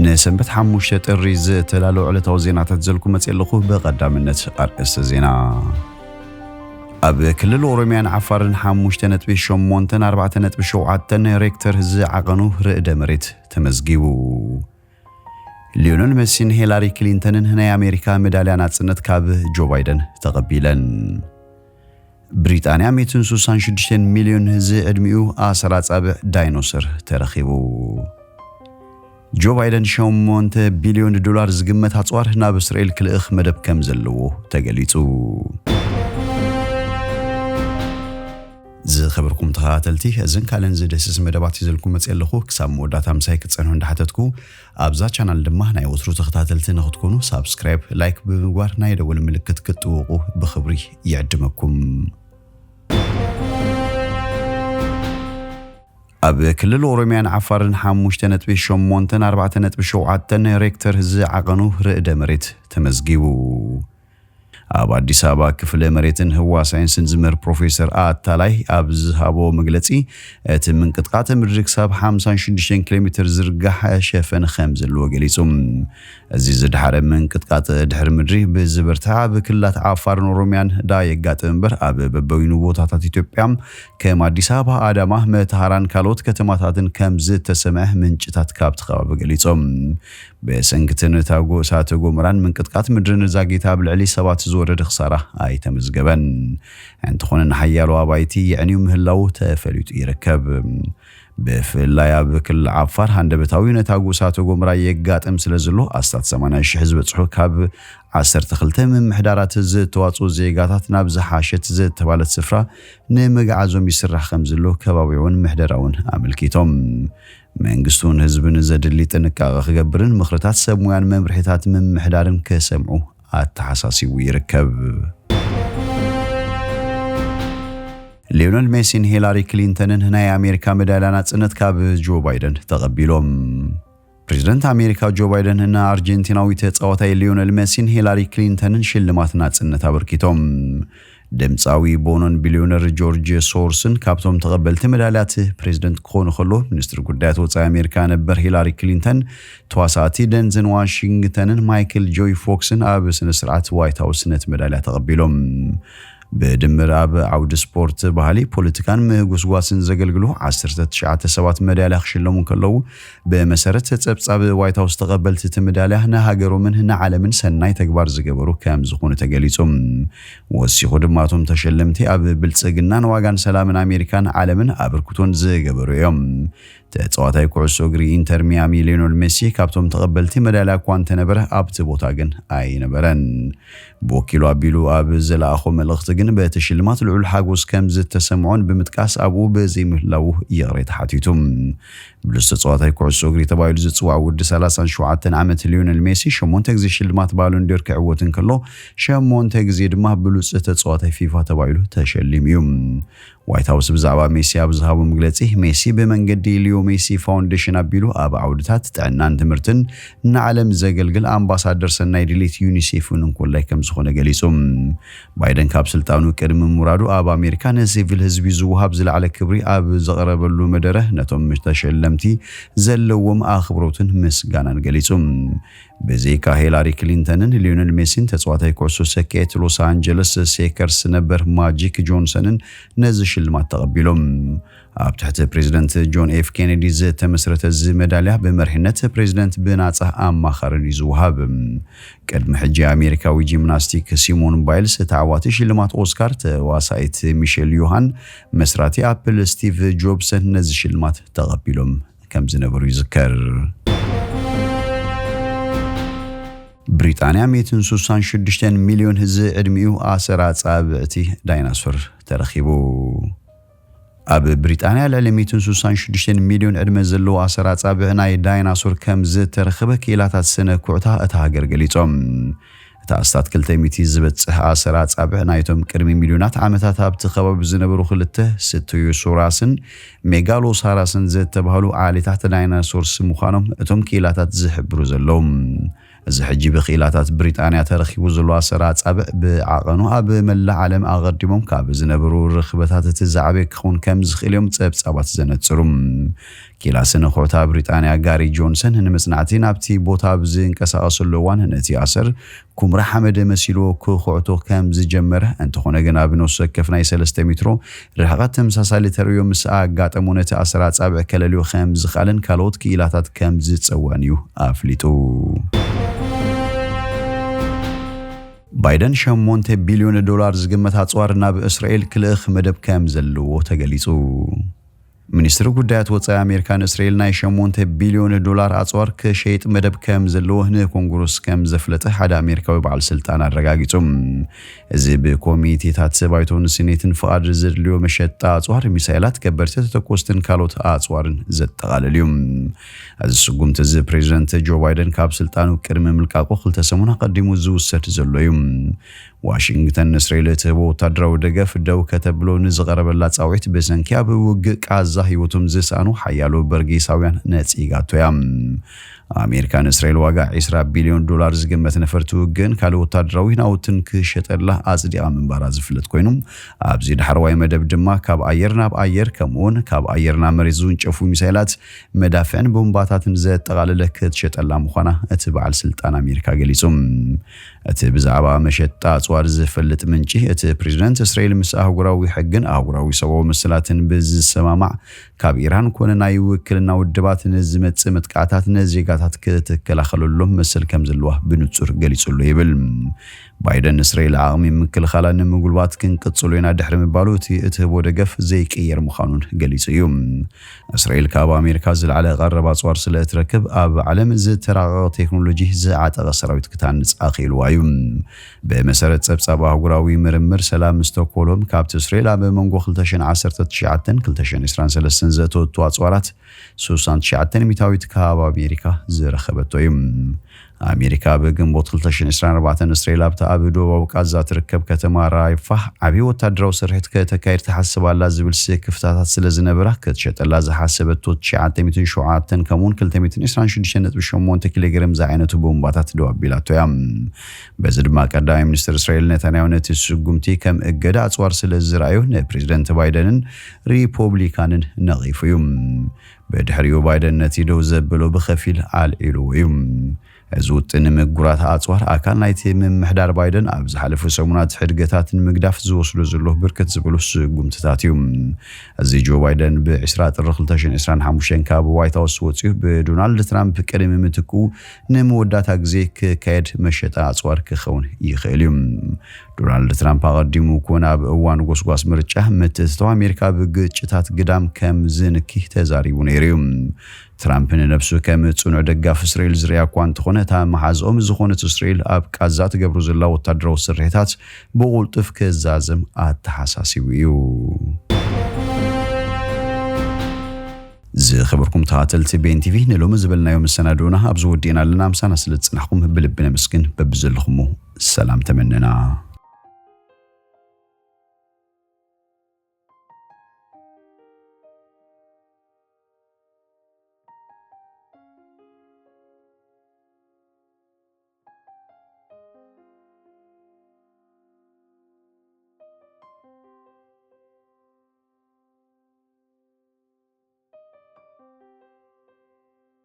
ንሰንበት ሓሙሽተ ጥሪ ዝተዳለዉ ዕለታዊ ዜናታት ዘልኩ መፅእ ኣለኹ። ብቐዳምነት ኣርእስተ ዜና። ኣብ ክልል ኦሮሚያን ዓፋርን ሓሙሽተ ነጥቢ ሸሞንተን ኣርባዕተ ነጥቢ ሸውዓተን ሬክተር ዝዓቐኑ ርዕደ መሬት ተመዝጊቡ። ሊዮነል መሲን ሂላሪ ክሊንተንን ናይ ኣሜሪካ ሜዳልያ ናጽነት ካብ ጆ ባይደን ተቐቢለን። ብሪጣንያ ሚእትን ስሳን ሽዱሽተን ሚልዮን ዝዕድሚኡ ኣሰር ኣጻብዕ ዳይኖሰር ተረኺቡ። ጆ ባይደን ሸሞንተ ቢልዮን ዶላር ዝግመት ኣጽዋር ናብ እስራኤል ክልእኽ መደብ ከም ዘለዎ ተገሊጹ። ዝኸበርኩም ተኸታተልቲ፣ እዝን ካልእን ዝድህስስ መደባት ሒዘልኩም መፅእ ኣለኹ። ክሳብ መወዳእታ ምሳይ ክትፀንሑ እንዳሓተትኩ፣ ኣብዛ ቻናል ድማ ናይ ወትሩ ተኸታተልቲ ንክትኮኑ ሳብስክራይብ፣ ላይክ ብምግባር ናይ ደወል ምልክት ክትጥውቑ ብኽብሪ ይዕድመኩም። ኣብ ክልል ኦሮሚያን ዓፋርን ሓሙሽተ ነጥቢ ሸሞንተን ኣርባዕተ ነጥቢ ሸውዓተን ሬክተር ዝዓቐኑ ርዕደ መሬት ተመዝጊቡ። ኣብ ኣዲስ ኣበባ ክፍለ መሬትን ህዋ ሳይንስን ዝምህር ፕሮፌሰር ኣታላይ ኣብ ዝሃቦ መግለጺ፣ እቲ ምንቅጥቃጥ ምድሪ ክሳብ ሓምሳን ሽዱሽተን ኪሎ ሜትር ዝርጋሕ ሸፈን ከም ዘለዎ ገሊጹ። እዚ ዝደሓረ ምንቅጥቃጥ ድሕሪ ምድሪ ብዝበርትዐ ኣብ ክልላት ዓፋርን ኦሮሚያን ዳ የጋጥም እምበር፣ ኣብ በበይኑ ቦታታት ኢትዮጵያ ከም ኣዲስ ኣበባ፣ ኣዳማ፣ መተሃራን ካልኦት ከተማታትን ከም ዝተሰምዐ ምንጭታት ካብቲ ከባቢ ገሊጾም። ብሰንኪ እቲ ነታጒ እሳተ ጎመራን ምንቅጥቃጥ ምድርን ዛጊት ኣብ ልዕሊ ሰባት ዝወረደ ክሳራ ኣይተመዝገበን። እንተኾነ፣ ንሓያሎ ኣባይቲ የዕንዩ ምህላዉ ተፈሊጡ ይርከብ። ብፍላይ ኣብ ክልል ዓፋር ሃንደበታዊ ነታጒ እሳተ ጎመራ የጋጥም ስለ ዘሎ፣ ኣስታት ሰማንያ ሽሕ ዝበጽሑ ካብ ዓሰርተ ክልተ ምምሕዳራት ዝተዋጽኡ ዜጋታት ናብ ዝሓሸት ዝተባለት ስፍራ ንምግዓዞም ይስራሕ ከም ዘሎ ከባቢውን ምሕደራውን ኣመልኪቶም። መንግስቱን ህዝብን ዘድሊ ጥንቃቐ ክገብርን ምኽርታት ሰብ ሙያን መምርሒታት ምምሕዳርን ክሰምዑ ኣተሓሳሲቡ ይርከብ። ሊዮነል ሜሲን ሂላሪ ክሊንተንን ናይ ኣሜሪካ ሜዳልያ ናጽነት ካብ ጆ ባይደን ተቐቢሎም። ፕሬዝደንት ኣሜሪካ ጆ ባይደን ንኣርጀንቲናዊ ተጻዋታይ ሊዮነል ሜሲን ሂላሪ ክሊንተንን ሽልማት ናጽነት ኣበርኪቶም። ድምፃዊ ቦኖን ቢልዮነር ጆርጅ ሶርስን ካብቶም ተቐበልቲ መዳልያት ፕሬዝደንት ክኾኑ ከሎ፣ ሚኒስትር ጉዳያት ወፃኢ ኣሜሪካ ነበር ሂላሪ ክሊንተን፣ ተዋሳእቲ ደንዘን ዋሽንግተንን ማይክል ጆይ ፎክስን ኣብ ስነ ስርዓት ዋይት ሃውስ ነቲ መዳልያ ተቐቢሎም። ብድምር ኣብ ዓውዲ ስፖርት፣ ባህሊ፣ ፖለቲካን ምህጉስጓስን ዘገልግሉ ዓሰርተ ትሽዓተ ሰባት መዳልያ ክሽለሙ እንከለዉ፣ ብመሰረት ጸብጻብ ዋይት ሃውስ፣ ተቐበልቲ እቲ መዳልያ ንሃገሮምን ንዓለምን ሰናይ ተግባር ዝገበሩ ከም ዝኾኑ ተገሊጹ። ወሲኹ ድማ፣ እቶም ተሸለምቲ ኣብ ብልጽግናን ዋጋን ሰላምን ኣሜሪካን ዓለምን ኣበርክቶን ዝገበሩ እዮም። ተጻዋታይ ኩዕሶ እግሪ ኢንተር ሚያሚ ሊዮነል ሜሲ ካብቶም ተቐበልቲ መዳልያ እኳ እንተነበረ፣ ኣብቲ ቦታ ግን ኣይነበረን። ብወኪሉ ኣቢሉ ኣብ ዝለኣኾ መልእኽቲ ግን፣ በቲ ሽልማት ልዑል ሓጎስ ከም ዝተሰምዖን ብምጥቃስ፣ ኣብኡ ብዘይምህላዉ ይቕሬታ ሓቲቱ። ብሉጽ ተጻዋታይ ኩዕሶ እግሪ ተባሂሉ ዝጽዋዕ ወዲ ሰላሳን ሸውዓተን ዓመት ሊዮነል ሜሲ ሸሞንተ ግዜ ሽልማት ባሎን ዲዮር ክዕወት እንከሎ፣ ሸሞንተ ግዜ ድማ ብሉጽ ተጻዋታይ ፊፋ ተባሂሉ ተሸሊሙ እዩ። ዋይት ሃውስ ብዛዕባ ሜሲ ኣብ ዝሃቦ መግለጺ፣ ሜሲ ብመንገዲ ሊዮ ሜሲ ፋውንዴሽን ኣቢሉ ኣብ ዓውድታት ጥዕናን ትምህርትን ንዓለም ዘገልግል ኣምባሳደር ሰናይ ድሌት ዩኒሴፍ እውን እንኮላይ ከም ዝኾነ ገሊጹ። ባይደን ካብ ስልጣኑ ቅድሚ ምውራዱ፣ ኣብ ኣሜሪካ ንሲቪል ህዝቢ ዝወሃብ ዝለዓለ ክብሪ ኣብ ዘቕረበሉ መደረ፣ ነቶም ተሸለምቲ ዘለዎም ኣኽብሮትን ምስጋናን ገሊጹ። ብዘይካ ሂላሪ ክሊንተንን ሊዮነል ሜሲን፣ ተጻዋታይ ኩዕሶ ሰኪዔት ሎስ ኣንጀለስ ሴከርስ ነበር ማጂክ ጆንሰንን ነዚ ሽልማት ተቐቢሎም። ኣብ ትሕቲ ፕሬዚደንት ጆን ኤፍ ኬኔዲ ዝተመስረተ እዚ መዳልያ፣ ብመሪሕነት ፕሬዚደንት ብናጻ ኣማኻርን እዩ ዝወሃብ። ቅድሚ ሕጂ፣ ኣሜሪካዊ ጂምናስቲክ ሲሞን ባይልስ፣ ተዓዋቲ ሽልማት ኦስካር፣ ተዋሳኢት ሚሼል ዮሃን፣ መስራቲ ኣፕል ስቲቭ ጆብሰን ነዚ ሽልማት ተቐቢሎም ከም ዝነበሩ ይዝከር። ብሪጣንያ ሚእትን ስሳን ሽዱሽተን ሚልዮን ዝዕድሚኡ ኣሰር ኣጻብዕቲ ዳይናሶር ተረኺቡ። ኣብ ብሪጣንያ ልዕሊ ሚእትን ስሳን ሽዱሽተን ሚልዮን ዕድመ ዘለዎ ኣሰር ኣጻብዕ ናይ ዳይናሶር ከም ዝተረኸበ ክኢላታት ስነ ኩዕታ እታ ሃገር ገሊጾም። እቲ ኣስታት ክልተ ሚእቲ ዝበጽሕ ኣሰር ኣጻብዕ፣ ናይቶም ቅድሚ ሚልዮናት ዓመታት ኣብቲ ከባቢ ዝነበሩ ክልተ ስቱዮሶራስን ሜጋሎሳራስን ዝተባህሉ ዓሌታት ዳይናሶርስ ምዃኖም እቶም ክኢላታት ዝሕብሩ ዘለዉ። እዚ ሕጂ ብክኢላታት ብሪጣንያ ተረኺቡ ዘሎ ኣሰር ኣጻብዕ ብዓቐኑ ኣብ መላእ ዓለም ኣቐዲሞም ካብ ዝነበሩ ርኽበታት እቲ ዝዓበየ ክኸውን ከም ዝኽእል እዮም ጸብጻባት ዘነጽሩ። ክኢላ ስነ ኩዕታ ብሪጣንያ ጋሪ ጆንሰን ንመጽናዕቲ ናብቲ ቦታ ኣብ ዝንቀሳቐሰሉ እዋን ነቲ ኣሰር ኩምራ ሓመድ መሲልዎ ክኹዕቶ ከም ዝጀመረ፣ እንተኾነ ግን ኣብ ነፍሲ ወከፍ ናይ ሰለስተ ሜትሮ ርሕቐት ተመሳሳሊ ተርእዮ ምስ ኣጋጠሞ ነቲ ኣሰር ኣጻብዕ ከለልዮ ከም ዝኽኣልን ካልኦት ክኢላታት ከም ዝጸውዐን እዩ ኣፍሊጡ። ባይደን ሸሞንተ ቢልዮን ዶላር ዝግመት ኣጽዋር ናብ እስራኤል ክልእኽ መደብ ከም ዘለዎ ተገሊጹ። ሚኒስትሪ ጉዳያት ወጻኢ ኣሜሪካ ንእስራኤል ናይ ሸሞንተ ቢልዮን ዶላር ኣጽዋር ክሸይጥ መደብ ከም ዘለዎ ንኮንግረስ ከም ዘፍለጠ ሓደ ኣሜሪካዊ በዓል ስልጣን ኣረጋጊጹ። እዚ ብኮሚቴታት ባይቶን ሲኔትን ፍቓድ ዘድልዮ መሸጣ ኣጽዋር፣ ሚሳይላት፣ ከበድቲ ተተኮስትን ካልኦት ኣጽዋርን ዘጠቓልል እዩ። እዚ ስጉምቲ እዚ ፕሬዚደንት ጆ ባይደን ካብ ስልጣኑ ቅድሚ ምልቃቁ ክልተ ሰሙን ኣቐዲሙ ዝውሰድ ዘሎ እዩ። ዋሽንግተን ንእስራኤል እትህቦ ወታደራዊ ደገፍ ደው ከተብሎ ንዝቐረበላ ጻውዒት ብሰንኪ ኣብ ውግእ ቃዛ ህይወቶም ዝሰኣኑ ሓያሎ በርጌሳውያን ነጺጋቶ እያ። ኣሜሪካ ንእስራኤል ዋጋ ዒስራ ቢልዮን ዶላር ዝግመት ነፈርቲ ውግእን ካልእ ወታደራዊ ናውትን ክሸጠላ ኣጽዲቓ ምንባራ ዝፍለጥ ኮይኑ፣ ኣብዚ ዳሕረዋይ መደብ ድማ ካብ ኣየር ናብ ኣየር ከምኡውን ካብ ኣየር ናብ መሬት ዝውንጨፉ ሚሳይላት፣ መዳፍዕን ቦምባታትን ዘጠቓለለ ክትሸጠላ ምዃና እቲ በዓል ስልጣን ኣሜሪካ ገሊጹ። እቲ ብዛዕባ መሸጣ ኣጽዋር ዝፈልጥ ምንጪ፣ እቲ ፕሬዚደንት እስራኤል ምስ ኣህጉራዊ ሕግን ኣህጉራዊ ሰብኣዊ መሰላትን ብዝሰማማዕ፣ ካብ ኢራን ኮነ ናይ ውክልና ውድባት ንዝመጽእ መጥቃዕታት ንዜጋታት ክትከላኸለሎም መሰል ከም ዘለዋ ብንጹር ገሊጹ ኣሎ ይብል። ባይደን እስራኤል ዓቕሚ ምክልኻላ ንምጉልባት ክንቅጽሎ ኢና ድሕሪ ምባሉ፣ እቲ እትህቦ ደገፍ ዘይቅየር ምዃኑን ገሊጹ እዩ። እስራኤል ካብ ኣሜሪካ ዝለዓለ ቀረብ ኣጽዋር ስለ እትረክብ፣ ኣብ ዓለም ዝተራቐቐ ቴክኖሎጂ ዝዓጠቐ ሰራዊት ክታንጽ ኣኽኢልዋ እዩ። ብመሰረት ጸብጻብ ኣህጉራዊ ምርምር ሰላም ስቶክሆልም፣ ካብቲ እስራኤል ኣብ መንጎ ክልተ ሽሕን ዓሰርተ ትሽዓተን ክልተ ሽሕን ዕስራን ሰለስተን ዘእተወቶ ኣጽዋራት፣ ሱሳን ትሽዓተ ሚእታዊት ካብ ኣሜሪካ ዝረኸበቶ እዩ። ኣሜሪካ ኣብ ግንቦት ክልተ ሽሕን ዕስራን ኣርባዕተን እስራኤል ኣብታ ኣብ ደቡባዊ ቃዛ ትርከብ ከተማ ራይፋህ ዓብዪ ወታደራዊ ስርሒት ከተካይድ ትሓስብ ኣላ ዝብል ስክፍታታት ስለ ዝነበራ፣ ክትሸጠላ ዝሓሰበቶ ትሽዓተ ሚእትን ሸውዓተን ከምኡውን ክልተ ሚእትን ዕስራን ሽዱሽተን ነጥቢ ሸሞንተ ኪሎ ግራም ዝዓይነቱ ቦምባታት ደው ኣቢላቶ እያ። በዚ ድማ ቀዳማይ ሚኒስትር እስራኤል ነታንያሁ ነቲ ስጉምቲ ከም እገዳ ኣጽዋር ስለ ዝረኣዩ፣ ንፕሬዚደንት ባይደንን ሪፖብሊካንን ነቒፉ እዩ። ብድሕሪኡ ባይደን ነቲ ደው ዘበሎ ብኸፊል ኣልዒልዎ እዩ። እዚ ውጥን ምጉራት ኣጽዋር ኣካል ናይቲ ምምሕዳር ባይደን ኣብ ዝሓለፉ ሰሙናት ሕድገታት ንምግዳፍ ዝወስዶ ዘሎ ብርክት ዝበሉ ስጉምትታት እዩ። እዚ ጆ ባይደን ብ ዕስራ ጥሪ ክልተ ሽሕን ዕስራን ሓሙሽተን ካብ ዋይት ሃውስ ወጺኡ ብዶናልድ ትራምፕ ቅድሚ ምትክኡ ንመወዳእታ ግዜ ክካየድ መሸጣ ኣጽዋር ክኸውን ይኽእል እዩ። ዶናልድ ትራምፕ ኣቐዲሙ ኮነ ኣብ እዋን ጎስጓስ ምርጫ ምትእትታው ኣሜሪካ ብግጭታት ግዳም ከም ዝንኪ ተዛሪቡ ነይሩ እዩ። ትራምፕ ንነብሱ ከም ጽኑዕ ደጋፊ እስራኤል ዝርእያ እኳ እንተኾነ፣ እታ መሓዝኦም ዝኾነት እስራኤል ኣብ ቃዛ ትገብሮ ዘላ ወታደራዊ ስርሒታት ብቑልጡፍ ክዛዘም ኣተሓሳሲቡ እዩ። ዝኸበርኩም ተኸታተልቲ ቤን ቲቪ፣ ንሎሚ ዝበልናዮ መሰናድኦና ኣብዚ ወዲእና ኣለና። ምሳና ስለ ዝጽናሕኩም ብልቢ ነመስግን። በብዘለኹሞ ሰላም ተመነና።